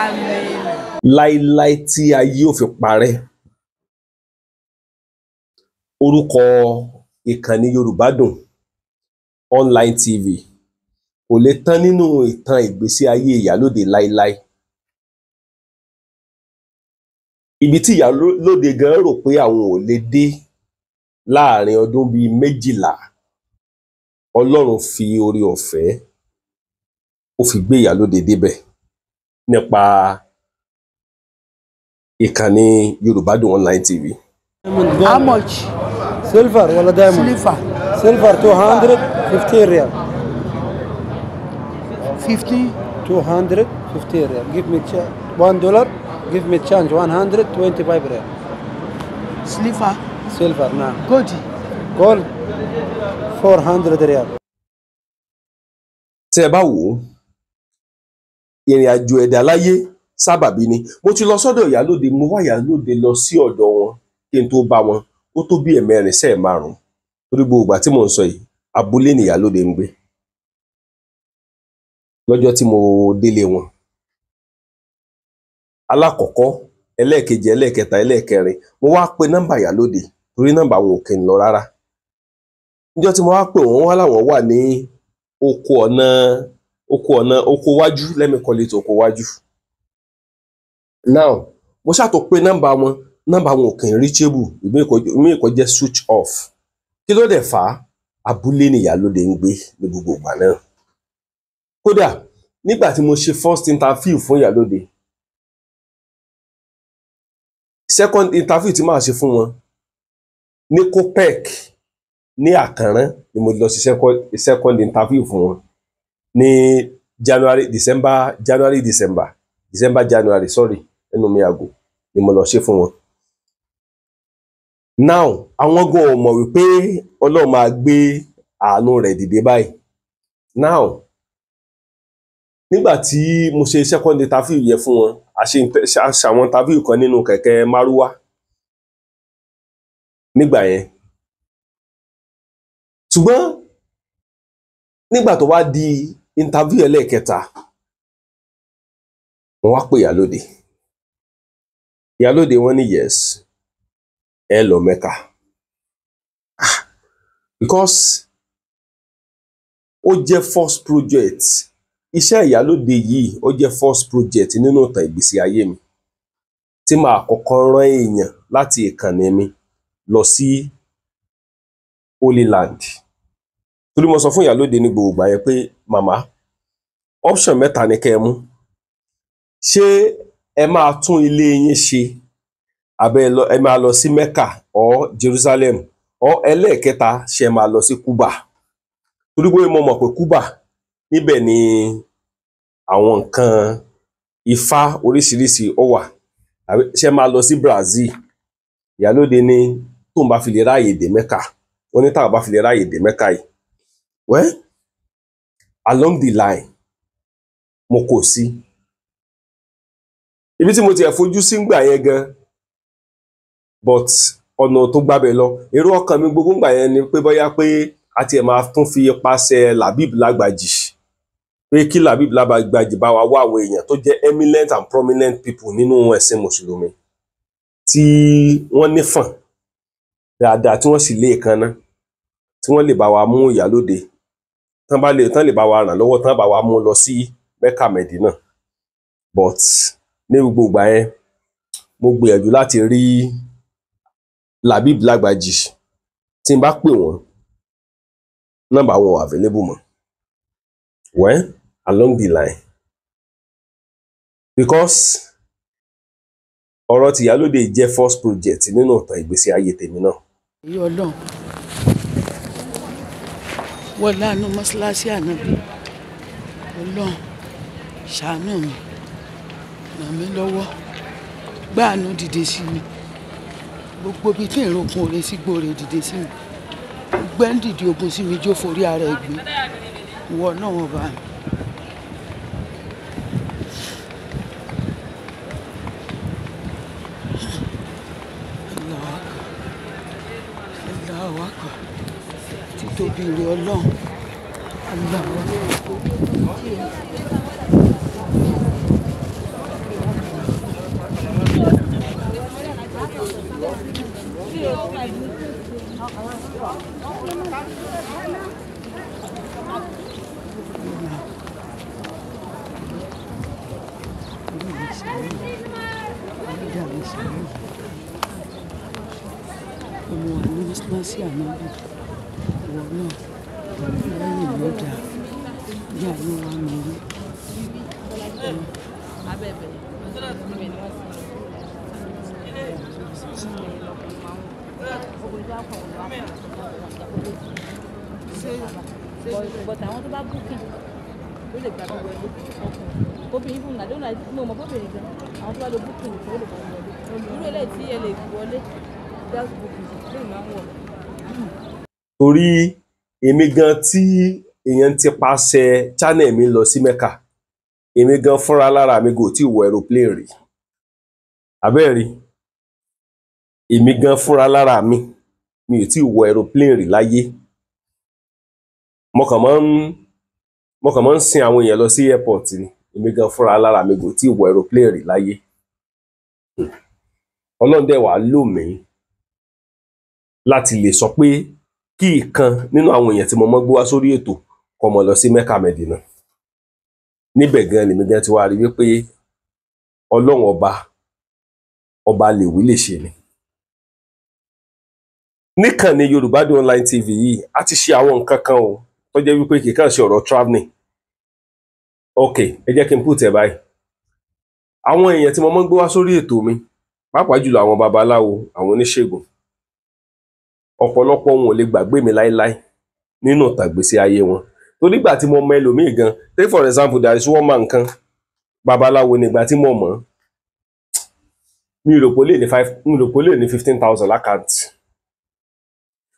Àmín. Láíláí tí ayé ò fi parẹ́, orúkọ ìkànnì Yorùbá Dùn Online TV kò lè tán nínú ìtàn ìgbésí ayé Ìyálóde láíláí. Ibi tí Ìyálóde gan rò pé àwọn ò lè dé láàrin ọdún bíi 12, Ọlọ́run fi oore ọ̀fẹ́ ó fi gbé Ìyálóde débẹ̀ nípa ìkànnì Yorùbá Dùn Online TV. How much? Silver ولا diamond؟ Silver. Silver 215 riyal. 15. 215 riyal. Give me $1. Give me change 125 riyal. Silver. Silver نعم. Gold. Gold 400 riyal. Tí ẹ bá wò ó, ìrìn àjò ẹ̀dá láyé sábàbí ni. Mo ti lọ sọ́dọ̀ Ìyálóde, mo wá Ìyálóde lọ sí ọ̀dọ̀ wọn kí n tó bá wọn. Ó tó bí 4 sí 5. Torí gbogbo ìgbà tí mò ń sọ yìí, abúlé ni Ìyálóde ń gbé. Lọ́jọ́ tí mo délé wọn, alákọ̀ọ́kọ́, ẹlẹ́ẹ̀kejì, ẹlẹ́ẹ̀kẹta, ẹlẹ́ẹ̀kẹrin, mo wá pe nọ́mbà Ìyálóde torí nọ́mbà wọn ò kí n lọ rárá. Níjọ́ tí mo wá pè wọ́n, wọ́n láwọn wà ní oko ọ̀nà oko wájú, let me call it oko wájú. Now, mo ṣàtò pé nọ́mbà wọn ò kí n reachable, ìmí ìkọ́ jẹ́ switch off. Kí ló dẹ̀ fà á? Abúlé ni Ìyálóde ń gbé ní gbogbo ìgbà náà. Kódà nígbà tí mo ṣe first interview fún Ìyálóde, second interview tí màá ṣe fún wọn ní Copec ní Àkànrán ni mo lọ sí second interview fún wọn ní January December January December December January, sorry, ẹnu mi àgò ni mo lọ ṣe fún wọn. Now, àwọn gan ò mọ̀ wípé Ọlọ́run máa gbé àánú rẹ̀ dìde báyìí. Now, nígbà tí mo ṣe second interview yẹn fún wọn, a ṣe àwọn interview kan nínú kẹ̀kẹ́ márúwá nígbà yẹn. Ṣùgbọ́n nígbà tó wá di interview ẹlẹ́ẹ̀kẹta, wọ́n wá pè Ìyálóde. Ìyálóde wọ́n ní yes, ẹ lọ Mẹ́kà. Because ó jẹ́ first project. Iṣẹ́ Ìyálóde yìí ó jẹ́ first project nínú ìtàn ìgbésí ayé mi tí màá kọ́kọ́ rán èèyàn láti ìkànnì mi lọ sí Holy Land. Torí mo sọ fún Ìyálóde ní gbogbo ìgbà yẹn pé màmá, option mẹ́ta ni kẹ́ ẹ mú. Ṣé ẹ máa tún ilé yín ṣe, àbẹ́ ẹ máa lọ sí Mecca or Jerusalem, or ẹlẹ́ẹ̀kẹta ṣé ẹ máa lọ sí Cuba? Torí pé mo mọ̀ pé Cuba níbẹ̀ ni àwọn nǹkan ifá oríṣiríṣi ó wà. Ṣé máa lọ sí Brazil? Ìyálóde ní tóun bá fi lè ráàyè dé Mecca, wọ́n ní táwọn bá fi lè ráàyè dé Mecca yìí. Well, along the line, mo kò sí. Ibi tí mo ti ẹ̀ fojú sí ngbà yẹn gan, but ọ̀nà tó gbábẹ̀ lọ, èrò ọkàn mi gbogbo ngbà yẹn ni pé bóyá pé a tiẹ̀ máa tún fi ipasẹ̀ Labib Lágbàjì, pé kí Labib Lágbàjì bá wa wá àwọn èèyàn tó jẹ́ eminent and prominent people nínú ẹ̀sìn Mùsùlùmí tí wọ́n nífọ̀n dáadáa, tí wọ́n sì lé èékánná, tí wọ́n lè bá wa mú Ìyálóde, tán lè bá wa ràn lọ́wọ́, tán bá wa mú lọ sí Mecca Medina. But ní gbogbo ìgbà yẹn, mo gbìyànjú láti rí Labib Lágbàjì. Tí n bá pè wọ́n, nọ́mbà wọn ò available mọ́. Well, along the line, because ọ̀rọ̀ tí Ìyálóde jẹ́ first project nínú ìtàn ìgbésí ayé tèmi náà. Èyí Ọlọ́run wọ́n lánàá mọ́ṣáláṣí ànábì. Ọlọ́run ṣàánú mi, ràn mí lọ́wọ́, gbáàánú dìde sí mi. Gbogbo ibi tí ìrokun òre sí gbòòrè dìde sí mi. Gbẹ́ ń dìde ogun sí mi, jó forí ara ẹ̀ gbé. Ìwọ náà wọ́n bá mi. Allahu Akbar. Allahu Akbar. Títóbi rẹ Ọlọ́run. Allahu Akbar. Ṣàánú mi. Ẹlẹ́dàá mi, ṣàánú mi. Ọmọ wa ní mọ́ṣáláṣí ànábì. Ìwọ náà lẹ́yìn ló dáa. Ìyá mi wá mi rí. But àwọn tó bá booking ló lè gba gbogbo ẹgbẹ́ ọkùnrin obìnrin fún nàdó náà ní ọmọ bóbìnrin gan, àwọn tó bá lo booking nìkan ó lè gbà wọlé. Irú eléyìí tí ẹ lè wọlé without booking lè máa ń wọ̀. Torí èmi gan tí èèyàn ti paṣẹ channel mi lọ sí Mecca, èmi gan fúnra lára mi kò tí ì wọ aeroplane rí. Àbẹ́ẹ̀rí, èmi gan fúnra lára mi, mi ò tí ì wọ aeroplane rí láyé. Mo kàn máa ń sin àwọn èèyàn lọ sí airport ni. Èmi gan fúnra lára mi kò tí ì wọ aeroplane rí láyé. Ọlọ́run dẹ̀ wá lò mí láti lè sọ pé kí ìkan nínú àwọn èèyàn tí mo mọ́ gbé wá sórí ètò kó mọ́ lọ sí Mecca, Medina. Níbẹ̀ gan lèmi gan ti wá rí wípé Ọlọ́run ọba, ọba lè wí lè ṣe ni. Níkànnì Yorùbá Dùn Online TV yìí, a ti ṣe àwọn nǹkan kan o tó jẹ́ wípé kì í kàn ṣe ọ̀rọ̀ travelling. Ok, ẹ jẹ́ kí n put ẹ̀ báyìí. Àwọn èèyàn tí mo mọ́ gbé wá sórí ètò mi, pàápàá jùlọ àwọn babaláwo, àwọn oníṣègùn, ọ̀pọ̀lọpọ̀ wọn ò lè gbàgbé mi láéláé nínú ìtàgbésí ayé wọn, torí ìgbà tí mo mọ ẹlòmíì gan, take for example, there is one man kan, babaláwo. Nígbà tí mo mọ̀, mi ò rò pé ó lè ní five, mi ò rò pé ó lè ní 15,000 l'account.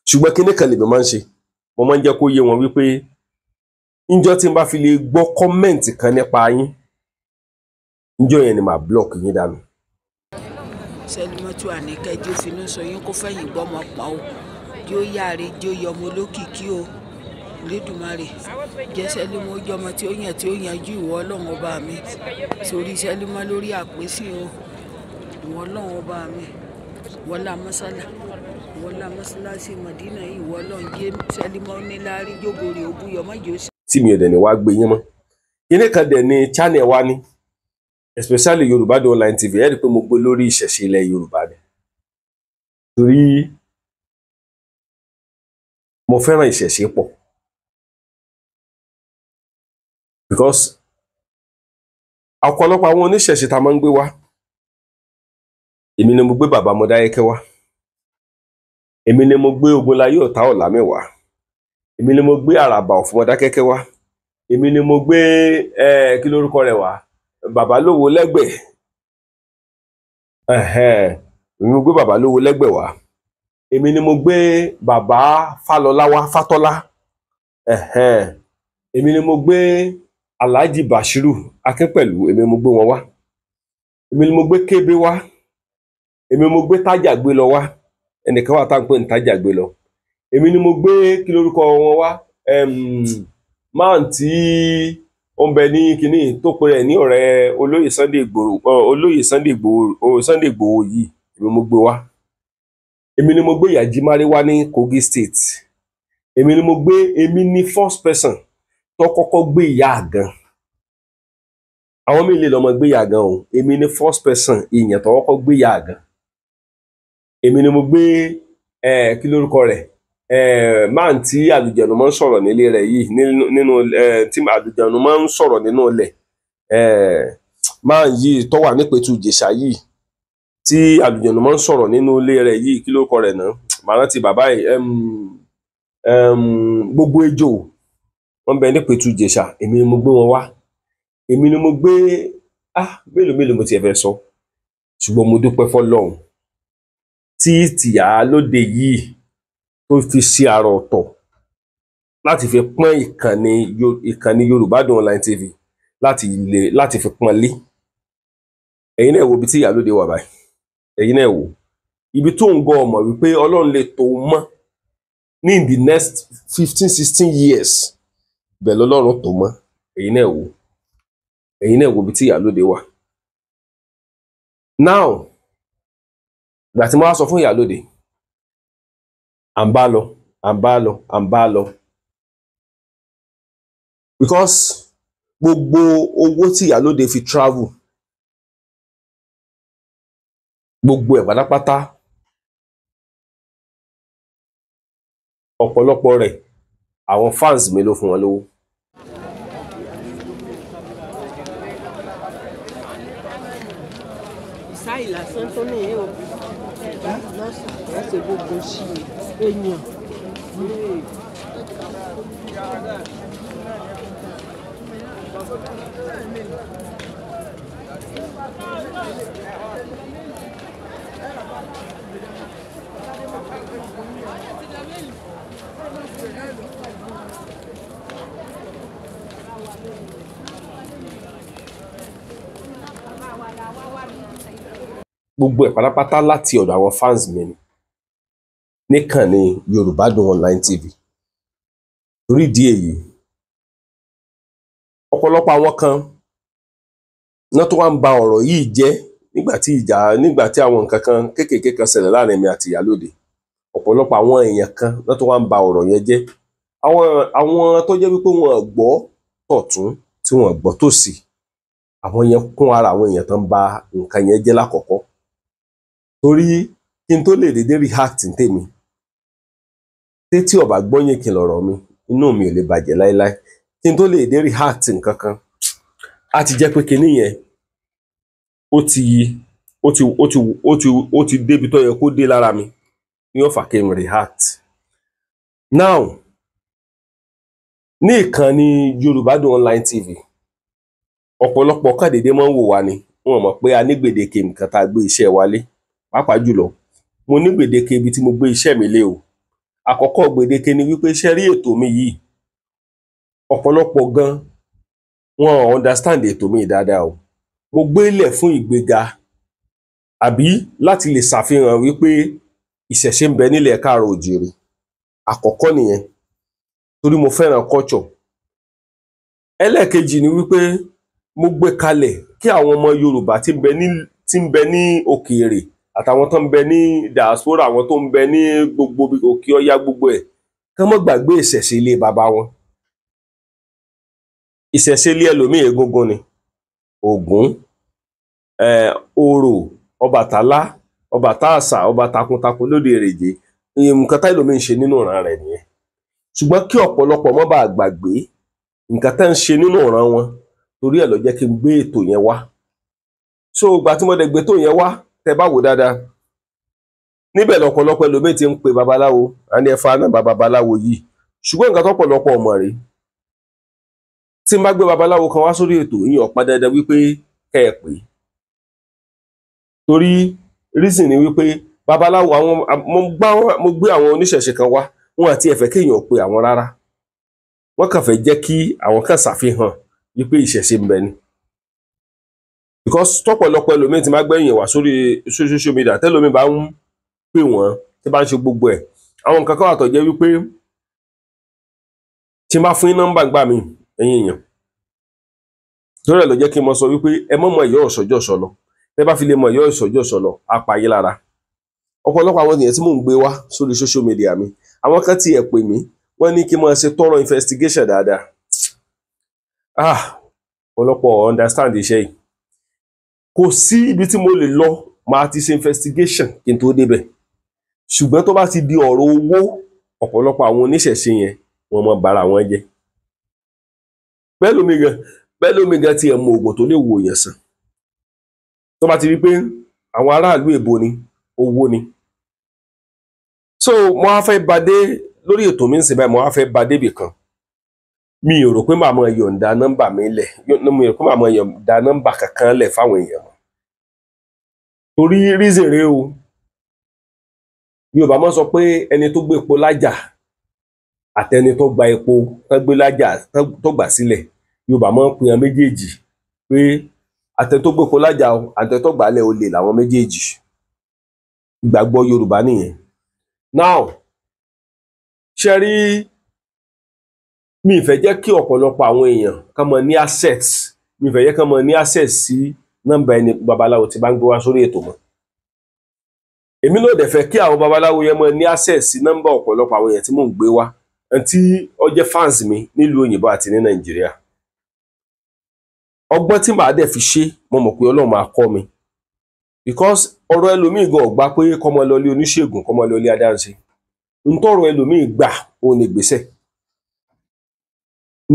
Ṣùgbọ́n kíní kan lèmi máa ń ṣe, mo máa ń jẹ́ kó yé wọn wípé níjọ́ tí n bá fi lè gbọ́ comment kan nípa yín, níjọ́ yẹn ni màá block yín dànù. Sẹlímọ́tù Àníkẹ́, jẹ́ ó finú sọ yín kó fẹ̀yìn gbọ́mọ pọ̀n o. Jẹ́ ó yáre, jẹ́ ó yọ ọmọ olókìkí o. Elédùmarè, jẹ́ Sẹlímọ́ ó jẹ́ ọmọ tí ó yàn, tí ó yanjú. Ìwọ Ọlọ́run ọba mi, sórí Sẹlímọ́ lórí àpèsè o. Ìwọ Ọlọ́run ọba mi, wọlá mọ́sálà, wọlá mọ́sálásí Mọ̀dínà yìí, ìwọ Ọlọ́run, jẹ́ Sẹlímọ́ níláárí, jógore òbúyọ mọ́jọ́. Tí mi ò dẹ̀ ní wá gbé yín mọ́. Kíní kan dẹ̀ ni channel wa ní, especially Yorùbá Dùn Online TV, ẹ rí i pé mo gbé lórí ìṣẹ̀ṣe ilẹ̀ Yorùbá ni, torí mo fẹ́ràn ìṣẹ̀ṣe pọ̀, because ọ̀pọ̀lọpọ̀ àwọn oníṣẹ̀ṣe tá a máa ń gbé wá, èmi ni mo gbé bàbá Mọdáyẹ́kẹ́ wá, èmi ni mo gbé Ogunláyé Ọ̀tá Ọ̀làmẹ́wàá, èmi ni mo gbé Àràbà of Mọdákẹ́kẹ́ wá, èmi ni mo gbé kí lórúkọ rẹ̀ wá, bàbá lówó lẹ́gbẹ̀ẹ́, èmi mo gbé bàbá lówó lẹ́gbẹ̀ẹ́ wá, èmi ni mo gbé bàbá Fálọlá wá, Fátọ́lá, èmi ni mo gbé Alhaji Bashiru Akínpẹ̀lú, èmi ni mo gbé wọn wá, èmi ni mo gbé Kébé wá, èmi ni mo gbé Tájà gbé lọ wá. Ẹnìkan wà tá à ń pè ní Tájà gbé lọ. Èmi ni mo gbé kí lórúkọ wọn wá, máà tí ó ń bẹ ní kínní tó pe rẹ̀ ní ọ̀rẹ́ olóyè Sunday Igboho, olóyè Sunday Igboho, Sunday Igboho yìí, èmi mo gbé wá. Èmi ni mo gbé Ìyá wá ní Kogi State. Èmi ni mo gbé, èmi ni first person tó kọ́kọ́ gbé ìyá àgàn. Àwọn míì lè lọ́mọ gbé ìyá àgàn o, èmi ni first person èèyàn tó kọ́kọ́ gbé ìyá àgàn. Èmi ni mo gbé kí lórúkọ rẹ̀, máà tí àlùjẹ̀nù máa ń sọ̀rọ̀ nílé rẹ̀ yìí, nínú tí àlùjẹ̀nù máa ń sọ̀rọ̀ nínú ilẹ̀, máà yìí tó wà nípẹ̀tù Ìjẹ̀ṣà yìí, tí àlùjẹ̀nù máa ń sọ̀rọ̀ nínú ilé rẹ̀ yìí, kí lórúkọ rẹ̀ náà? Màá rántí bàbá yìí. Gbogbo ejò wọ́n bẹ nípẹ̀tù Ìjẹ̀ṣà, èmi ni mo gbé wọn wá. Èmi ni mo gbé, ah, mélòó mélòó mo tiẹ̀ fẹ́ sọ? Ṣùgbọ́n mo dúpẹ́ fọ́lọ́run tí tìyá lóde yìí tó fi ṣe àrà ọ̀tọ̀ láti fi pọ́n ìkànnì Yorùbá Dùn Online TV, láti lè láti fi pọ́n lé. Ẹ̀yin náà wo ibi tí ìyálóde wà báyìí. Ẹ̀yin náà wò ibi tó ń gọ ọmọ wípé Ọlọ́run lè tó mọ́ ní in the next 15, 16 years bẹ́ẹ̀ lọ́lọ́run tó mọ́. Ẹ̀yin náà wò, ẹ̀yin náà wo ibi tí ìyálóde wà now. Ìgbà tí mo wá sọ fún ìyálóde, à ń bá lọ, à ń bá lọ, à ń bá lọ, because gbogbo owó tí ìyálóde fi travel Gbogbo ẹ̀ pátápátá, ọ̀pọ̀lọpọ̀ rẹ̀ àwọn fans mi ló fún wọn lówó. Sáì lásán tó ní o lọ́sàn-án gbogbo sí èèyàn. Gbogbo ẹ̀ pátápátá láti ọ̀dọ̀ àwọn fans mi ni níkànnì Yorùbá Dùn Online TV. Torí ìdí èyí, ọ̀pọ̀lọpọ̀ àwọn kan náà tó wá ń ba ọ̀rọ̀ yìí jẹ́ nígbà tí ìjà, nígbà tí àwọn nǹkan kan kéékèèké kan ṣẹlẹ̀ láàrin mi àti Ìyálóde. Ọ̀pọ̀lọpọ̀ àwọn èèyàn kan náà tó wá ń ba ọ̀rọ̀ yẹn jẹ́. Àwọn tó jẹ́ wípé wọn gbọ́ tọ̀tún tí wọn gbọ́ tòsì, àwọn yẹn kún ara àwọn èèyàn tó ń ba nǹkan yẹn jẹ́ lákọ̀ọ́kọ́. Torí kí n tó lè dédé react ní tèmi, tétí ọ̀bà gbọ́yìn kí n lọ̀rọ̀ mi, inú mi ò lè bàjẹ́ láéláé. Kí n tó lè dédé react nǹkan kan, á ti jẹ́ pé kinní yẹn ó ti ó ti ó ti ó ti ó ti débi tó yẹ kó dé lára mi ní ó fà kí n react. Now, ní ìkànnì Yorùbá Dùn Online TV, ọ̀pọ̀lọpọ̀ kàn dédé máa ń wò wá ni wọn mọ̀ pé a ní gbèdéke nǹkan tá a gbé iṣẹ́ wa lé. Pàápàá jùlọ, mo ní gbèdéke ibi tí mo gbé iṣẹ́ mi lé o. Àkọ́kọ́ gbèdéke ni wípé ṣe rí ètò mi yìí, ọ̀pọ̀lọpọ̀ gan wọn ò understand ètò mi dáadáa o. Mo gbé lẹ̀ fún ìgbéga àbí láti lè ṣàfihàn wípé ìṣẹ̀ṣe ń bẹ nílẹ̀ káàárọ̀ òjìrì. Àkọ́kọ́ nìyẹn, torí mo fẹ́ràn culture. Ẹlẹ́ẹ̀kejì ni wípé mo gbé kalẹ̀ kí àwọn ọmọ Yorùbá tí ń bẹ ní òkèèrè àtàwọn tó ń bẹ ní diaspora, àwọn tó ń bẹ ní gbogbo òkè ọya gbogbo ẹ̀, kán má gbàgbé ìṣẹ̀ṣe ilé bàbá wọn. Ìṣẹ̀ṣe ilé ẹlòmíì egúngún ni, Ògún, Orò, Ọbàtálá, Ọbàtásà, ọba takuntakun lóde Èrèjé. Nǹkan tá ẹlòmíì ń ṣe nínú ìran rẹ̀ nìyẹn. Ṣùgbọ́n kí ọ̀pọ̀lọpọ̀ má bàa gbàgbé nǹkan tá ń ṣe nínú ìran wọn, torí ẹ̀ ló jẹ́ kí n gbé ètò yẹn wá. So ìgbà tí mo dẹ̀ gbé ètò yẹn wá, tẹ bá wò dáadáa níbẹ̀ lọ́pọ̀lọpọ̀ ẹlòmíì ti ń pe babaláwo, a ní ẹfa náà bá babaláwo yìí. Ṣùgbọ́n nǹkan tọ́pọ̀lọpọ̀ ọmọ rèé, tí n bá gbé babaláwo kan wá sórí ètò yìí, ọ̀pá dandan wípé kẹ́ ẹ pè é. Torí reason ni wípé babaláwo àwọn mo gbé àwọn oníṣẹ̀ṣe kan wá, wọn àti ẹ̀fẹ̀ kéèyàn pe àwọn rárá. Wọ́n kàn fẹ́ jẹ́ kí àwọn kan ṣàfihàn wípé ìṣẹ̀ṣe ń bẹ ni. Because tọ́pọ̀lọpọ̀ ẹlòmíì ti máa gbẹ̀yìn wá sórí social media, tẹ́lòmíì bá ń pè wọ́n, tí bá ń ṣe gbogbo ẹ̀, àwọn nǹkan kan wà tó jẹ́ wípé tí n bá fún yín nọ́mbà gbà mí, ẹ̀yin èèyàn, torí ẹ̀ ló jẹ́ kí n mọ sọ wípé ẹ mọ̀ mọ̀ ìyọ́ ọ̀ṣọ́jọ́ṣọ́ lọ. Tẹ́ bá fi lè mọ̀ ìyọ́ ọ̀ṣọ́jọ́ṣọ́ lọ, á pa yín lára. Ọ̀pọ̀lọpọ̀ àwọn ènìyàn tí mò ń gbé wá sórí social media mi, àwọn kan ti ẹ̀ pè mí, wọ́n ní kí n máa ṣe thorough investigation dáadáa. Ọ̀pọ̀lọpọ̀ understand iṣẹ́ yìí. Kò sí ibi tí mo lè lọ máa ti ṣe investigation kí n tó débẹ̀. Ṣùgbọ́n tó bá ti di ọ̀rọ̀ owó, ọ̀pọ̀lọpọ̀ àwọn oníṣẹ̀ṣe yẹn wọ́n mọ bara wọn jẹ́. Bẹ́ẹ̀ lómi gan ti ẹ̀ mọ oògùn tó lè wo èèyàn sàn. Tó bá ti rí pé àwọn aráàlú èbó ni, owó ni. So mo á fẹ́ ba dé lórí ètò mi ń sìn báyìí, mo á fẹ́ ba débì kan. Mi ò rò pé màá máa yọ̀ǹda nọ́mbà mi lẹ̀, mi ò rò pé màá máa yọ̀ǹda nọ́mbà kankan lẹ̀ fáwọn èèyàn mọ́. Torí reason rèé o, Yorùbá máa ń sọ pé ẹni tó gbé epo lájà àtẹni tó gba epo tó gbé lájà tó gbà sílẹ̀, Yorùbá máa ń pè wọn méjèèjì pé àtẹni tó gbé epo lájà o, àtẹni tó gbà á lẹ̀ olè làwọn méjèèjì. Ìgbàgbọ́ Yorùbá nìyẹn. Now, ṣe rí, mi ì fẹ́ jẹ́ kí ọ̀pọ̀lọpọ̀ àwọn èèyàn kán mọ ní access, mi ì fẹ́ jẹ́ kán mọ ní access sí nọ́mbà ẹni babaláwo tí bá ń gbé wá sórí ètò mọ́. Èmi náà dẹ̀ fẹ́ kí àwọn babaláwo yẹn mọ ní access sí nọ́mbà ọ̀pọ̀lọpọ̀ àwọn èèyàn tí mò ń gbé wá, tí ó jẹ́ fans mi nílùú òyìnbó àti ní Nàìjíríà. Ọgbọ́n tí màá dẹ̀ fi ṣe, mo mọ̀ pé Ọlọ́run máa kọ́ mi. Because ọ̀rọ̀ ẹlòmíì gan ò gbà pé kọ́mọ lọlé oníṣègùn, kọ́mọ lọlé adáhunṣe. Ntọ́rọ̀ ẹlòmíì gbà òun ni ìgbésẹ̀.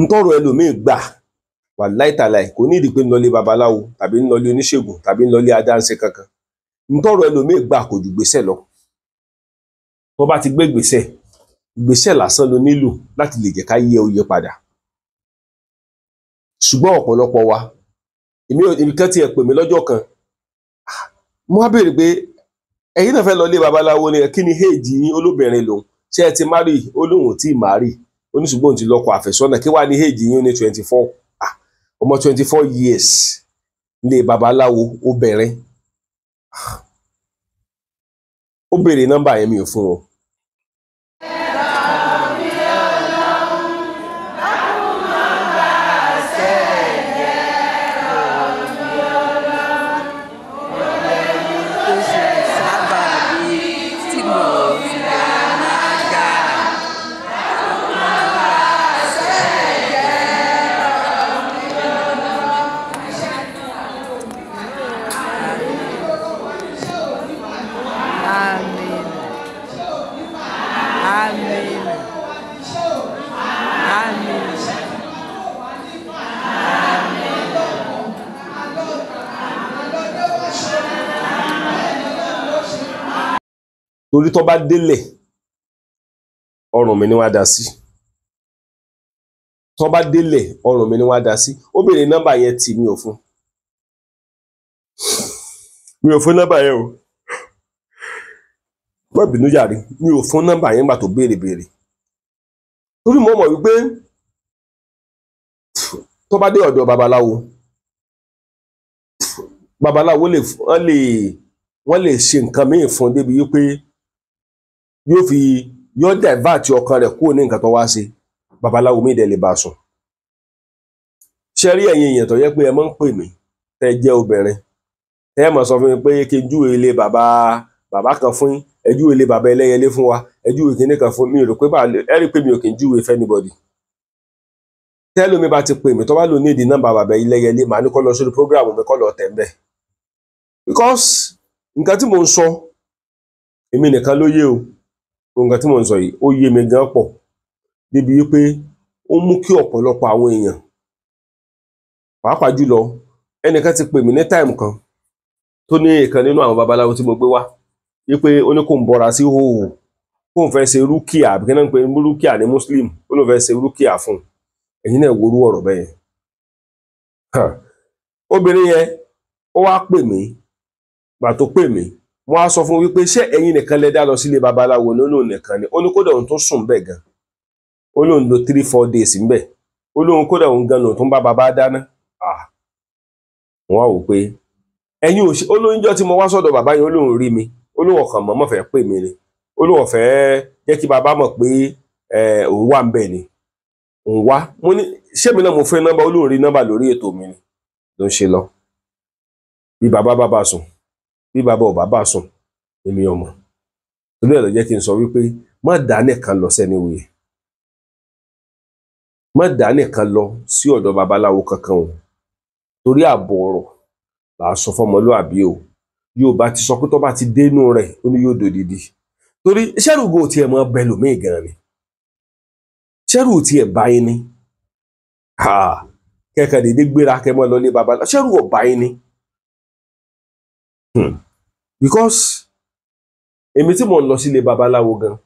Ntọ́rọ̀ ẹlòmíì gbà wà láìtàláì kò ní ìdí pé ńlọlé babaláwo tàbí ńlọlé oníṣègùn tàbí ńlọlé adáhunṣe kankan. Ntọ́rọ̀ ẹlòmíì gbà kò ju gbèsè lọ. Tó bá ti gbé gbèsè, gbèsè lásán ló nílò láti lè jẹ́ ká yẹ oyè padà. Ṣùgbọ́n ọ̀pọ̀lọpọ̀ wa, èmi kan tiẹ̀ pè mí lọ́jọ́ kan, mo wá béèrè pé ẹ̀yin náà fẹ́ lọ lé babaláwo ni, kí ni éèjì yín? Olóbìnrin lòun, ṣé ẹ ti márì? Ó lóun ò tí ì márì, ó ní ṣùgbọ́n òun ti lọ́kọ àfẹ́sọ́nà. Kí wàá ní éèjì yín? Ó ní 24. Ọmọ 24 years lé babaláwo obìnrin. Ó béèrè nọ́mbà yẹn, mi ò fún wọn. Torí tó bá délẹ̀ ọrùn mi ni wọ́n á dá sí. Tó bá délẹ̀ ọrùn mi ni wọ́n á dá sí. Ó béèrè nọ́mbà yẹn tì mí ò fún. Mi ò fún nọ́mbà yẹn o. Má bínú jàre, mi ò fún nọ́mbà yẹn gbà tó béèrè béèrè. Torí mo mọ̀ wípé tó bá dé ọ̀dọ̀ babaláwo, babaláwo lè wọ́n lè ṣe nǹkan míì fún débi wípé yóò fi yóò divert ọkàn rẹ̀ kúrò ní nǹkan tó wá ṣe. Babaláwo mi dẹ̀ lè bá a sùn. Ṣé rí ẹ̀yin èèyàn tó yẹ pé ẹ máa ń pè mí tẹ́ jẹ́ obìnrin, tẹ́ ẹ máa sọ fún mi pé kí n júwe ilé bàbá bàbá kan fún yín, ẹ júwe ilé bàbá ẹlẹ́yẹlé fún wa, ẹ júwe kinní kan fún mi, rò pé ẹ rí pé mi ò kì í júwe fẹ́ anybody. Tẹ́lómi bá ti pè mí tó bá lò ní ìdí nọ́mbà bàbá ẹlẹ́yẹlé, màá ní kó lọ sórí program mi kó lọ tẹ̀ ń bẹ̀. Because nǹkan tí mò ń sọ èmi nìkan ló yé o. Nǹkan tí mò ń sọ yìí ó yé mi gan pọ̀ débi wípé ó mú kí ọ̀pọ̀lọpọ̀ àwọn èèyàn, pàápàá jùlọ ẹnìkan ti pè mí ní táìmù kan tó ní ìkan nínú àwọn babaláwo tí mo gbé wá wípé ó ní kó ń bọ́ra sí hòhò, kó ń fẹ́ ṣe rúkìá, àbí kí náà ń pè rúkìá ní muslim, ó lóun fẹ́ ṣe rúkìá fún un. Ẹ̀yin náà worú ọ̀rọ̀ bẹ́ẹ̀ yẹn. Obìnrin yẹn ó wá pè mí, gbà tó pè mí mo á sọ fún wípé ṣé ẹ̀yin nìkan lẹ dá lọ sílé babaláwo? Lónìí nìkan ni. Ó ní kódà òun tó sùn bẹ́ẹ̀ gan, ó lóun lò 3-4 days ńbẹ̀, ó lóun kódà òun gan lòun tó ń bá baba dáná. Wọ́n á wò pé ẹ̀yin ò ṣe. Ó lóun jọ tí mo wá sọ́dọ̀ bàbá yẹn, ó lóun rí mi, ó lóun ọ̀kàn mọ̀mọ́ fẹ́ pè mí ni, ó lóun ọ̀fẹ́ jẹ́ kí baba mọ̀ pé òun wà ńbẹ̀ ni òun wá. Mo ní ṣé mi náà mo fẹ́ nọ́mbà? Ó lóun rí nọ́mbà lórí ètò mi ni ló ń ṣe lọ. Bí bàbá bá bá sùn, bí bàbá ò bá bá sùn, èmi ò mọ̀. Torí ẹ̀ ló jẹ́ kí n sọ wípé má dá nìkan lọ sẹ́niwé, má dá nìkan lọ sí ọ̀dọ̀ babaláwo kankan o. Torí ààbọ̀ ọ̀rọ̀ là á sọ fọmọlúàbí o. Yorùbá ti sọ pé tó bá ti dénú rẹ̀ ó ní yóò dòdìdì. Torí ṣẹ́rù go tiẹ̀ mọ́ bẹ lòmíì gan ni, ṣẹ́rù tiẹ̀ bá yín ni, kẹ́kẹ́ dédé gbéra kẹ́ mọ́ lọ lé babaláwo, ṣẹ́rù ọ̀ bá yín ni. Because èmi tí mò ń lọ sílé babaláwo gan,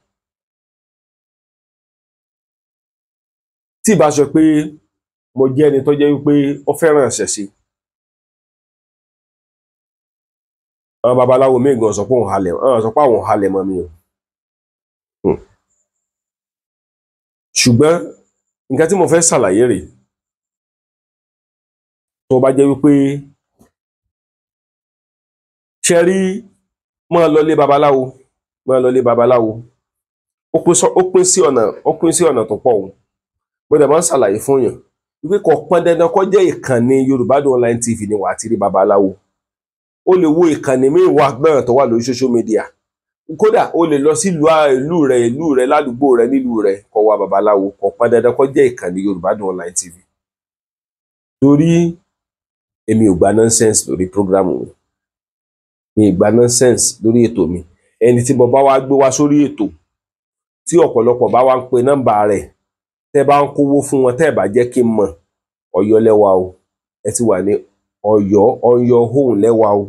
tí ìbá sọ pé mo jẹ́ ẹni tó jẹ́ wípé ó fẹ́ràn ìṣẹ̀ṣe, àwọn babaláwo míì gan sọ pé òun halẹ̀, àwọn sọ pé àwọn halẹ̀ mọ́ mi o. Ṣùgbọ́n nǹkan tí mo fẹ́ ṣàlàyé rèé, tó bá jẹ́ wípé ṣe rí máa lọ lé babaláwo, máa lọ lé babaláwo, ó pín sí ọ̀nà tó pọ̀ o. Mo dẹ̀ máa ń ṣàlàyé fún yàn wípé kò pọn dandan kó jẹ́ ìkànnì Yorùbá Dùn Online TV ni wàá ti rí babaláwo. O lè wo ìkànnì míì wà náà tó wà lórí social media, kódà o lè lọ sí ìlú rẹ ládùúgbò rẹ nílùú rẹ kó wá babaláwo. Kò pọn dandan kó jẹ́ ìkànnì Yorùbá Dùn Online TV. Torí èmi ò gba nonsense lórí program mi. Mi ì gba nonsense lórí ètò mi. Ẹni tí mo bá wá gbé wá sórí ètò tí ọ̀pọ̀lọpọ̀ bá wá ń pe nọ́mbà rẹ̀, tẹ́ bá ń kówó fún wọn, tẹ́ bá jẹ́ kí n mọ̀, Ọ̀yọ́ lẹ́wà o, ẹ ti wà ní Ọ̀yọ́ Ọ̀yọ́ hóun lẹ́wà o,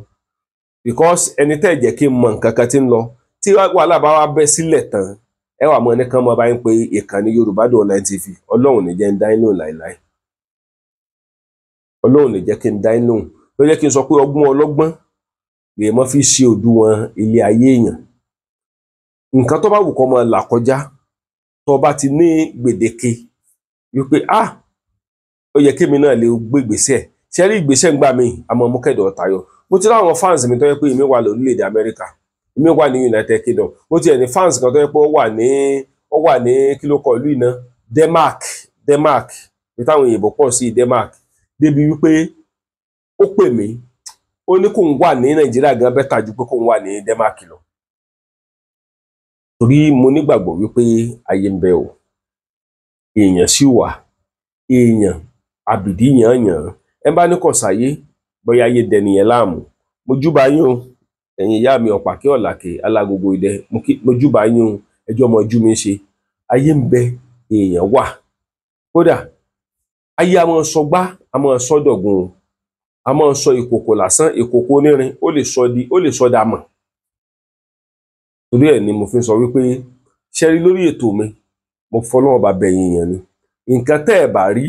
because ẹni tẹ́ jẹ́ kí n mọ̀ nǹkan kan tí ń lọ, tí wàhálà bá wá bẹ́ sílẹ̀ tán, ẹ wà mọ́ ẹnìkan mọ́ bá ń pe ìkànnì Yorùbá Dùn Online TV. Ọlọ́run ní jẹ́ ń dá inú láìláì, Ọlọ́run ní jẹ́ kí n dá inú. Ló jẹ́ kí n sọ pé ọgbọ́n ọlọ́gbọ́n lè mọ́ fi ṣe òdiwọ̀n ilé ayé èèyàn. Nǹkan tó bá wù kó máa là kọjá, tó bá ti ní gbèdéke wípé ah, ó yẹ kémi náà lè gbé ìgbésẹ̀. Ṣe rí ìgbésẹ̀ ń gbà mí àmọ́ mú kẹ́dọ̀ tayọ. Mo ti ráwọn fans mi tó yẹ pé èmi wà lórílẹ̀‐èdè Amẹ́ríkà, èmi wà ní United Kingdom. Mo ti ẹ̀ ní fans kan tó yẹ pé ó wà ní kí ló kọ ìlú iná, Denmark, bí táwọn òyìnbó pọ̀ sí Denmark, débi wípé ó pè mí, ó ní kóun wà ní Nàìjíríà gan bẹ́tà ju pé kóun wà ní Denmark lọ. Torí mo nígbàgbọ́ wípé ayé ń bẹ o, èèyàn sì wà, èèyàn àbìdí yànyàn. Ẹ bá ní kò sáyé, bóyá ayé dẹni yẹn láàmú. Mo júbà yín o, ẹ̀yin ìyá mi ọ̀pàkẹ́ ọ̀làkẹ́ alágogo idẹ, mo júbà yín o, ẹjọ́ mọ ojú mi ṣe. Ayé ń bẹ, èèyàn wà. Kódà ayé a máa sọ gbá, a máa sọ dọ̀gùn o, a máa sọ ìkòkò lásán, ìkòkò onírin, ó lè sọ di, ó lè sọ dàmọ̀. Torí ẹ̀ ni mo fi ń sọ wípé ṣẹ́rí lórí ètò mi, mo fọlọ́wọ́n bá bẹ yín yẹn ni. Nǹkan tẹ́ ẹ̀ bá rí,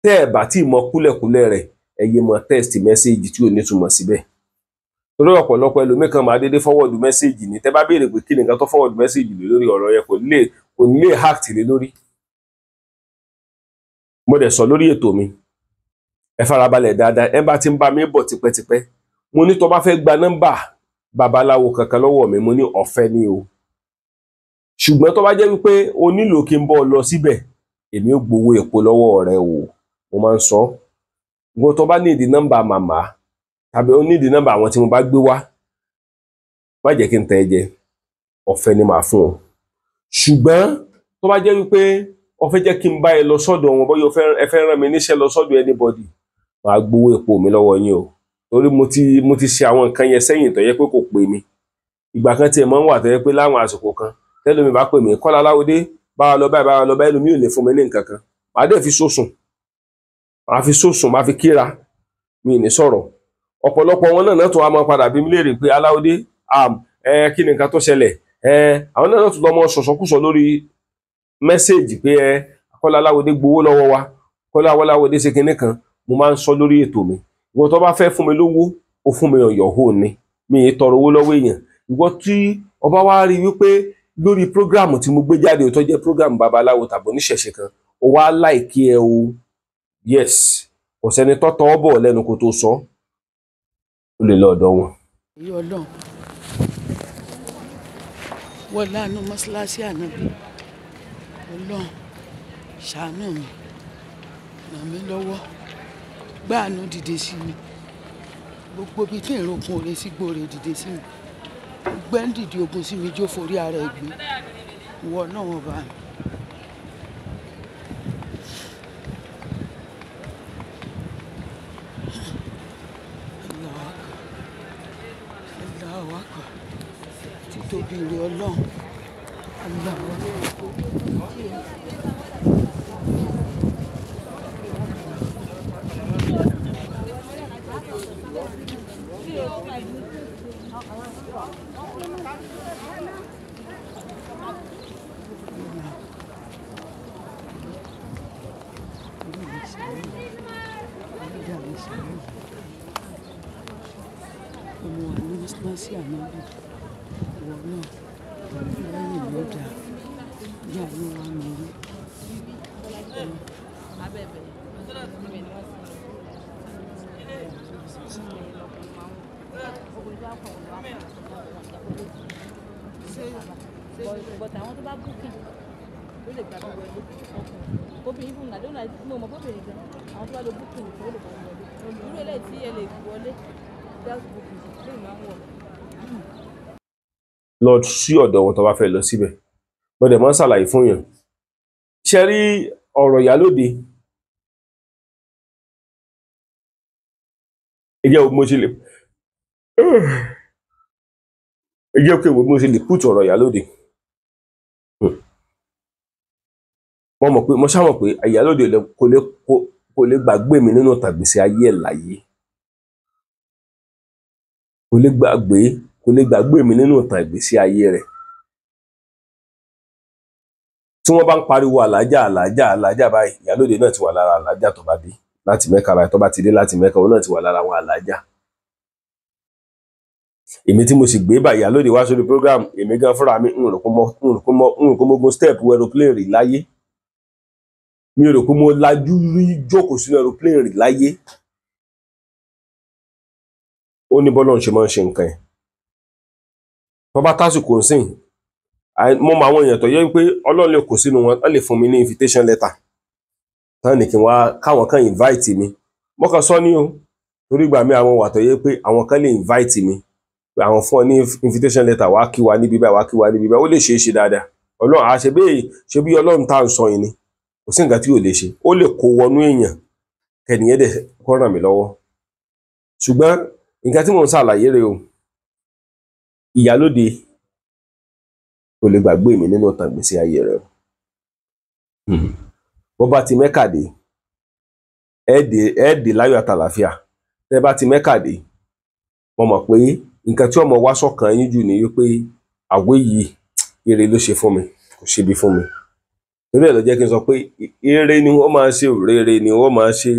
tẹ́ ẹ̀ bá tí mọ kúlẹ̀kúlẹ̀ rẹ̀, ẹ yé mọ text message tí ò ní túmọ̀ síbẹ̀. Torí ọ̀pọ̀lọpọ̀ ẹlòmíì kan máa dédé forward message ni. Tẹ́ bá béèrè pé kí ni nǹkan tó forward message lé lórí ọ̀rọ̀ yẹn, kò ní lè act lé lórí. Mo dẹ̀ sọ lórí ètò mi, ẹ farabalẹ̀ dáadáa, ẹ bá ti ń bá mi bọ̀ tipẹ́tipẹ́. Mo ní tó bá fẹ́ gba nọ́mbà babaláwo kankan lọ́wọ́ mi, mo ní ọ̀fẹ́ ni o. Ṣùgbọ́n tó bá jẹ́ wípé o nílò kí n bọ́ lọ síbẹ̀, èmi ò gbowó epo lọ́wọ́ rẹ o. Mo máa ń sọ, ìwọ tó bá nídìí nọ́mbà màmá tàbí o nídìí nọ́mbà àwọn tí mo bá gbé wá, má jẹ́ kí n tẹ̀ ẹ́ jẹ, ọ̀fẹ́ ni màá fún ọ. Ṣùgbọ́n tó bá jẹ́ wípé o fẹ́ jẹ́ kí n bá ẹ lọ sọ́dọ̀ wọn, bóyá ẹ fẹ́ rán mi níṣẹ́ lọ sọ́dọ̀ anybody, màá gbowó epo mi lọ́wọ́ yín o. Torí mo ti ṣe àwọn nǹkan yẹn sẹ́yìn tó yẹ pé kò pè mí. Ìgbà kan tiẹ̀ máa ń wà tó yẹ pé láwọn àsìkò kan tẹ́lómi bá pè mí, Kọ́lá Aláwọdé bá wa lọ báyìí, bá wa lọ báyìí, ẹlòmíì ò lè fún mi ní nǹkan kan, màá dẹ̀ fi sósùn, màá fi sósùn, màá fi kíra, mi ì ní sọ̀rọ̀. Ọ̀pọ̀lọpọ̀ wọn náà tó wá máa padà bí mi léèrè pé Aláwọdé, kí ni nǹkan tó ṣẹlẹ̀? Àwọn náà tó lọ mọ sọ̀sọ̀kúsọ lórí mẹ́sẹ̀gì pé Kọ́lá Aláwọdé gbowó lọ́wọ́ wa, Kọ́lá Aláwọdé ṣe kinní kan. Mo máa ń sọ lórí ètò mi, ìwọ tó bá fẹ́ fún mi lówó, ó fún mi ọ̀yọ̀ hó ni, mi ì tọrọ owó lọ́wọ́ èèyàn. Ìwọ tí ọba wá rí wípé lórí prógráàmù tí mo gbé jáde tó jẹ́ prógráàmù babaláwo tàbí oníṣẹ̀ṣe kan, ó wá láìkí ẹ o, yes, kò sẹ́ni tọ́tọ́ ọ bọ̀ lẹ́nu kó tó sọ, ó lè lọ ọ̀dọ̀ wọn. Èyí Ọlọ́run wọ́n lánàá mọ́ṣáláṣí ànábì, Ọlọ́run ṣàánú mi, ràn mí lọ́wọ́, gbáàánú dìde sí mi, gbogbo ibi tí ìrokun òre sí gbòòrè dìde sí mi, gbẹ́ ń dìde ogun sí mi, jó forí ara ẹ̀ gbé, ìwọ náà wọ́n bá mi. Allahu Akbar, títóbi rẹ Ọlọ́run, Allahu Akbar. Ọmọ wa ní mọ́ṣáláṣí ànábì, ìwọ náà lẹ́yìn ló dáa, bí àánú wa mi rí. But àwọn tó bá booking ló lè gba gbogbo ẹgbẹ́ ọkùnrin obìnrin even I don't know, mo mọ̀ bóbìnrin gan, àwọn tó bá lo booking nìkan ó lè gba wọlé. Irú eléyìí tí ẹ lè wọlé without booking lè máa ń wọ̀. Lọ sí ọ̀dọ̀ wọn tó bá fẹ́ lọ síbẹ̀, mo dẹ̀ máa ń ṣàlàyé fún yàn. Ṣe rí ọ̀rọ̀ ìyálóde, ẹ jẹ́ mo ṣe lè Ẹ jẹ́ pé mo ṣe lè pùtù ọ̀rọ̀ ìyálóde. Mo mọ̀ pé mo ṣá mọ̀ pé ìyálóde kò lè gbàgbé mi nínú tàgbèsè ayé ẹ̀ láyé. Kò lè gbàgbé mi nínú ìtàn ìgbésí ayé rẹ̀. Tí wọ́n bá ń pariwo àlàájá àlàájá àlàájá báyìí, ìyálóde náà ti wà lára àlàájá tó bá dé láti Mẹ́kà báyìí, tó bá ti dé láti Mẹ́kà, òun náà ti wà lára àwọn àlàájá. Èmi tí mo sì gbé bá ìyálóde wá sórí program, èmi gan fúnra mi ń rò pé mo gun step aeroplane rí láyé. Mi rò pé mo lajú rí jókòó sínú aeroplane rí láyé. Ó ní bọ́lọ́run ṣe máa ń ṣe nǹkan ẹ̀. Tó bá tásìkò ńsìn, mo mọ àwọn èèyàn tó yẹ pé Ọlọ́run lè kó sínú wọn, wọ́n lè fún mi ní invitation letter. Tán ní kí wá káwọn kan invite mi. Mo kàn sọ ní o, torí ìgbà mi àwọn wà tó yẹ pé àwọn kan lè invite mi. Àwọn fún ọ ní invitation letter wá kí wa níbí báyìí, wá kí wa níbí báyìí, ó lè ṣeé ṣe dáadáa. Ọlọ́run á ṣe bẹ́ẹ̀, ṣe bí Ọlọ́run tá à ń sọ yìí ni. Kò sí nǹkan tí ò lè ṣe. Ó lè kó wọnú èèyàn kẹ́niyẹn dẹ̀ kó ràn mí lọ́wọ́. Ṣùgbọ́n nǹkan tí mò ń ṣàlàyé rèé o, ìyálóde kò lè gbàgbé mi nínú ìtàn ìgbésí ayé rẹ̀ o. Bó bá ti Mẹ́kà dé, ẹ dé láyọ̀ àtàlàáfíà. Tẹ́ bá ti Mẹ́kà dé, mo mọ̀ pé nǹkan tí ọmọ wa sọ̀kan yín jù ni wípé àwé yìí ire ló ṣe fún mi, kò ṣebi fún mi. Torí ẹ̀ ló jẹ́ kí n sọ pé ire ni wọ́n máa ṣe, rere ni wọ́n máa ṣe.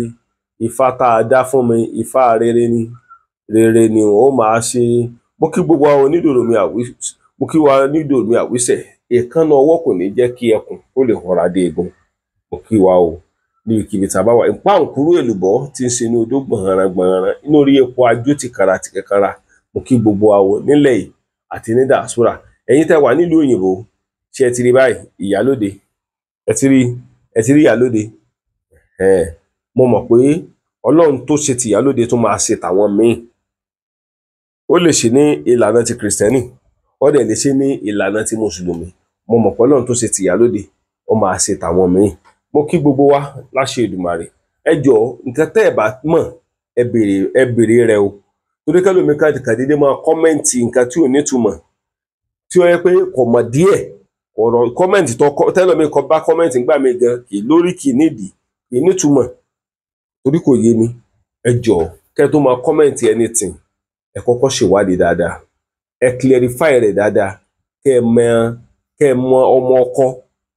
Ifá tá a dá fún mi, ifá rere ni, rere ni wọ́n máa ṣe. Mo kí gbogbo àwọn onídòrò mi mo kí wa onídòrò mi àwísẹ̀. Èékánná ọwọ́ kò ní jẹ́ kí ẹkùn kó lè họra dé egun. Mo kí wa o níbikíbi tá a bá wà. Ìpáǹkúrú èlùbọ́ tí ń ṣe inú odó gbọ̀nràn gbọ̀nràn, inú orí epo ajó ti kàrà ti kẹkara. Mo kí gbogbo wa o nílẹ̀ yìí àti ní diaspora. Ẹ̀yin tẹ́ wà nílùú òyìnbó, ṣé ẹ ti rí báyìí ìyálóde? Ẹ ti rí ìyálóde. Mo mọ̀ pé Ọlọ́run tó ṣe ti ìyálóde tó máa ṣe tàwọn míì. Ó lè ṣe ní ìlànà ti Kìrìsìtẹ́nì, ó dẹ̀ lè ṣe ní ìlànà ti Mùsùlùmí. Mo mọ̀ pé Ọlọ́run tó ṣe ti ìyálóde ó máa ṣe tàwọn míì. Mo kí gbogbo wa láṣẹ Èdùmàrè. Ẹ jọ̀ọ́, nǹkan tẹ́ ẹ bá mọ̀, ẹ béèrè rẹ̀ o. Torí kẹ́lòmíì kan dédé máa kọ́mẹ́ǹtì nǹkan tí ò nítumọ̀, tí ó yẹ pé kò mọ̀ díẹ̀. Ọ̀rọ̀ kọ́mẹ́ǹtì tó tẹ́lòmíì kan bá kọ́mẹ́ǹtì ńgbà mí gan, kì í lórí, kì í nídìí, kì í nítumọ̀, torí kò yé mi. Ẹ jọ̀ọ́, kẹ́ tó máa kọ́mẹ́ǹtì anything, ẹ kọ́kọ́ ṣèwádìí dáadáa, ẹ clarify rẹ̀ dáadáa, kẹ́ ẹ mọ ọmọ ọkọ,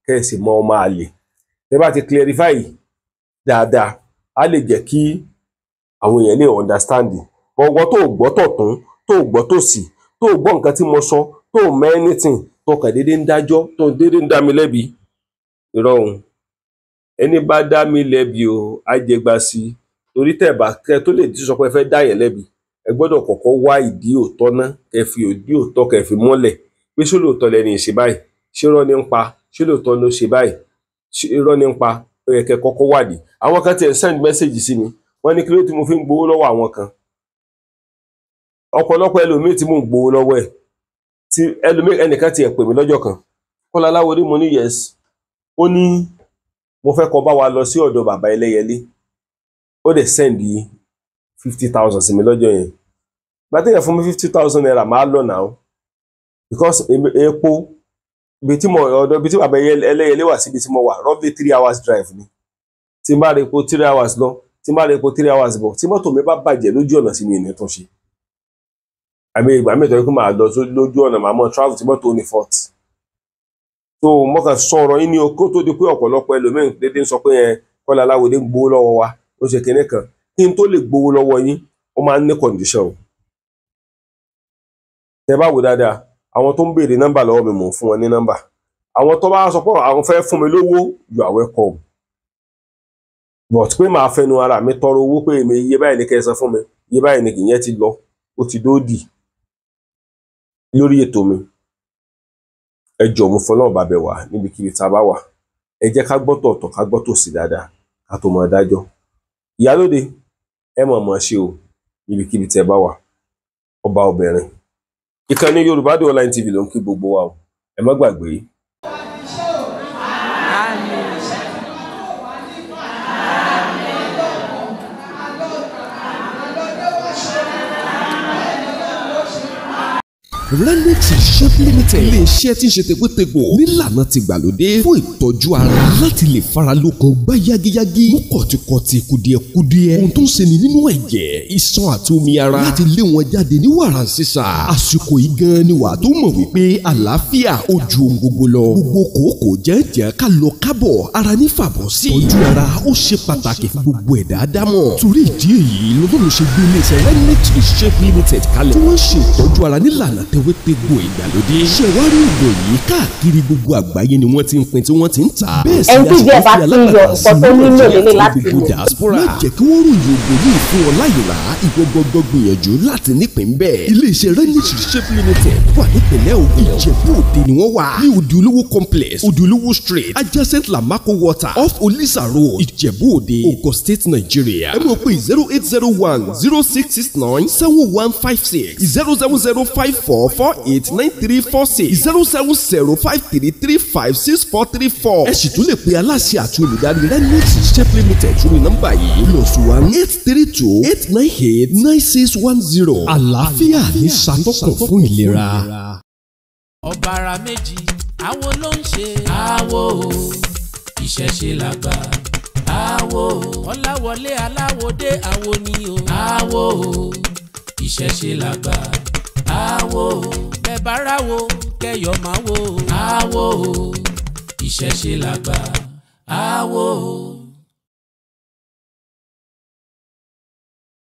kẹ́ ẹ sì mọ ọmọ àlè. Tẹ́ bá ti clarify dáadáa, á lè jẹ́ kí àwọn èèyàn lè understand. Ọwọ́ tó gbọ́ tọ̀tún, tó gbọ́ tòsì, tó gbọ́ nǹkan tí mo sọ, tó mọ anything, tó kàn déédéé ń dájọ́, tó déédéé ń dá mi lẹ́bi. Irọ́ òun. Ẹni bá dá mi lẹ́bi o, á jẹgba sí i. Torí tẹ́ bá kẹ́ tó lè sọ pé ẹ fẹ́ dá yẹn lẹ́bi, ẹ gbọ́dọ̀ kọ́kọ́ wá ìdí òótọ́ ná, kẹ́ fi ìdí òótọ́ kẹ́ fi mọ́lẹ̀. Pé ṣé lóòótọ́ lẹni ṣe báyìí? Ṣé irọ́ ni ń pa? Ṣé lóòótọ́ ló ṣe báyìí? Ṣé irọ́ ni ń pa? Ó yẹ kẹ́ kọ́kọ́ wádìí. Àwọn kan tiẹ̀ send message sí mi, wọ́n ní kí ló tí mo fi ń gbowó lọ́wọ́ àwọn kan. Ọ̀pọ̀lọpọ̀ ẹlòmíì tí mò ń gbowó lọ́wọ́ ẹ̀, tí ẹlòmíì ẹnìkan tiẹ̀ pè mí lọ́jọ́ kan, Kọ́lá Aláwọdé, mo ní yes. Ó ní mo fẹ́ kó bá wa lọ sí ọ̀dọ̀ bàbá Ẹlẹ́yẹlé. Ó dẹ̀ send 50,000 sí mi lọ́jọ́ yẹn. Ìgbà téèyàn fún mi 50,000 naira, máa lọ now. Because epo ibi tí mo ọ̀dọ̀ ibi tí bàbá Ẹlẹ́yẹlé wà síbi tí mo wà, roughly 3 hours drive ni. Tí n bá re epo 3 hours lọ, tí n bá re epo 3 hours bọ̀, tí mọ́tò mi bá bàjẹ́ lójú ọ̀nà sí mi ò ní tún ṣe. Àmì ìgbà mi tó yẹ kó máa lọ lójú ọ̀nà, màá mọ travel tí mọ́tò ní fault. So mo kàn sọ̀rọ̀ yín ní o kó tó di pé ọ̀pọ̀lọpọ̀ ẹlòmíì dédé ń sọ pé ẹ Kọ́lá Aláwọdé ń gbowó lọ́wọ́ wa, ó ṣe kinní kan. Kí n tó lè gbowó lọ́wọ́ yín, ó máa ń ní condition o. Tẹ́ bá wò dáadáa, àwọn tó ń béèrè nọ́mbà lọ́wọ́ mi, mò ń fún wọn ní nọ́mbà. Àwọn tó bá sọ pé àwọn fẹ́ fún mi lówó, you are welcome. But pé màá fẹnu ara mi tọrọ owó pé èmi iye báyìí ni kẹ́ ẹ san fún mi, iye báyìí ni kìyẹn ti lọ, ó ti dóòdì lórí ètò mi. Ẹ jọ̀ọ́, mo fọlọ́run bá bẹ̀ wá níbikíbi tá a bá wà. Ẹ jẹ́ ká gbọ́ tọ̀tọ̀, ká gbọ́ tòsì dáadáa, ká tó máa dájọ́. Ìyálóde, ẹ mọ̀ mọ̀ ṣe o níbikíbi tẹ́ bá wà. Ọba obìnrin. Ìkànnì Yorùbá Dùn Online TV ló ń kí gbogbo wa o. Ẹ má gbàgbé. Renix Shape Limited, ilé-iṣẹ́ tí ń ṣe tegbòtegbò nílànà ti gbàlódé fún ìtọ́jú ara láti lè fara lókun gbá yágíyágí, mú kọ̀tìkọ̀tì kùdìẹ̀kudiẹ, ohun tó ń ṣe ni nínú ẹ̀jẹ̀, iṣan àti omi ara láti lé wọn jáde ní wàrà sísà. Àsìkò yìí gan ni wàá tó mọ̀ wípé àlàáfíà ó ju ohun gbogbo lọ. Gbogbo kòókòó jẹ́ǹjẹ́ ká lọ kábọ̀ ara ní fàbọ̀ sí. Ìtọ́jú ara ó ṣe pàtàkì fún gbogbo ẹ̀dá dámọ̀. Torí ìdí èyí lọ́dún ṣe gbé iléeṣẹ́ Renix Shape Limited kalẹ̀ tí wọ́n ń ṣe ìtọ́jú ara nílànà tewétegbò ìgbàlódé. Ṣé wàá rí ògùn yìí káàkiri gbogbo àgbáyé ni wọ́n ti ń pín tí wọ́n ti ń tà. Bẹ́ẹ̀ sì Ẹni tí ni díẹ̀ bá a sì ti ń yọ fi nǹkan tó alágbàtà sí nílò Nàìjíríà lélẹ̀ láti àti gbogbo lò. diaspora. Má jẹ́ kí wọ́n ròyìn ògùn yìí fún ọ láyè rà, ìwọ gbọ́gbọ́ gbìyànjú láti nípìn bẹ́ẹ̀. Iléeṣẹ́ Renix Shape Limited wà nípìnlẹ̀ Ògùn. Ìjẹ̀bú Òde ni wọ́n wà. Ní Òdìolówó complex, Òdìolówó street, adjacent Lamako water, off Olisa road, Ìjẹ̀bú Òde, Ogun State, Nigeria. Ẹ mọ̀ pé 08010669715 6 07054489346 07053356434. Ẹ sì tún lè pe aláṣẹ àti olùdarí Renix Shape Limited sórí nọ́mbà yìí +18328989610. Àlàáfíà ní ṣàtọ́kùn fún ìlera. Ọ̀bàrà méjì àwo ló ń ṣe. Àwo ìṣẹ̀ṣe làgbà. Àwo ọ̀làwọlé aláwòdé àwo ni o. Àwo ìṣẹ̀ṣe làgbà. Àwo bẹ́ẹ̀ bá ráwo kẹyọ̀ máa wo. Àwo ìṣẹ̀ṣe làgbà. Àwo.